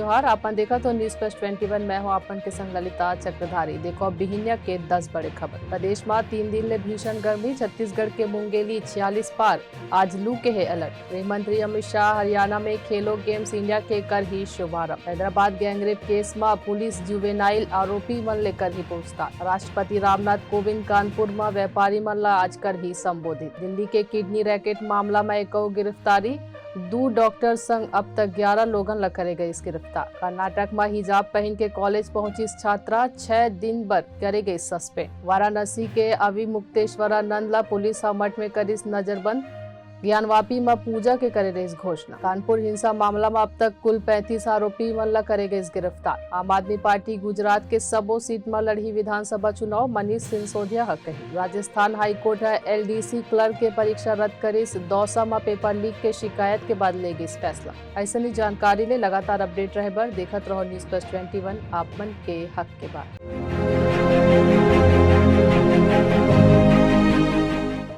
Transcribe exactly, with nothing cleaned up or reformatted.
नमस्कार, आपन देखत हो News Plus twenty one। मैं हूं आपन के संग ललिता चक्रधारी। देखो अब बिहिनिया के दस बड़े खबर। प्रदेश म तीन दिन ले भीषण गर्मी, छत्तीसगढ़ के मुंगेली छियालीस पार, आज लू के हे अलर्ट। गृह मंत्री अमित शाह हरियाणा में खेलो गेम्स इंडिया के करही शुभारंभ। हैदराबाद गैंगरेप केस म पुलिस जुवेनाइल आरोपी मन ले करही पूछताछ। राष्ट्रपति रामनाथ कोविंद कानपुर म व्यापारी मन ला आज करही संबोधित। दिल्ली के किडनी रैकेट मामला म एकौ गिरफ्तारी, दू डॉक्टर संग अब तक ग्यारह लोगन ला करे गइस गिरफ्तार। कर्नाटक म हिजाब पहिन के कॉलेज पहुंचिस छात्रा, छह दिन बर करे गइस सस्पेंड। वाराणसी के अविमुक्तेश्वरानंद ला पुलिस ह मठ में करिस नजरबंद। ज्ञानवापी म पूजा के करे रहिस घोषणा। कानपुर हिंसा मामला म अब तक कुल पैंतीस आरोपी मन ला करे गइस गिरफ्तार। आम आदमी पार्टी गुजरात के सबो सीट म लड़ही विधानसभा चुनाव, मनीष सिसोदिया ह कही। राजस्थान हाईकोर्ट ह एलडीसी क्लर्क के परीक्षा रद्द करिस। दौसा म पेपर लीक के शिकायत के बाद ले गिस फैसला। अइसने जानकारी ले लगातार अपडेट रहे बर देखत रहो News Plus twenty one, आप मन के हक के बात।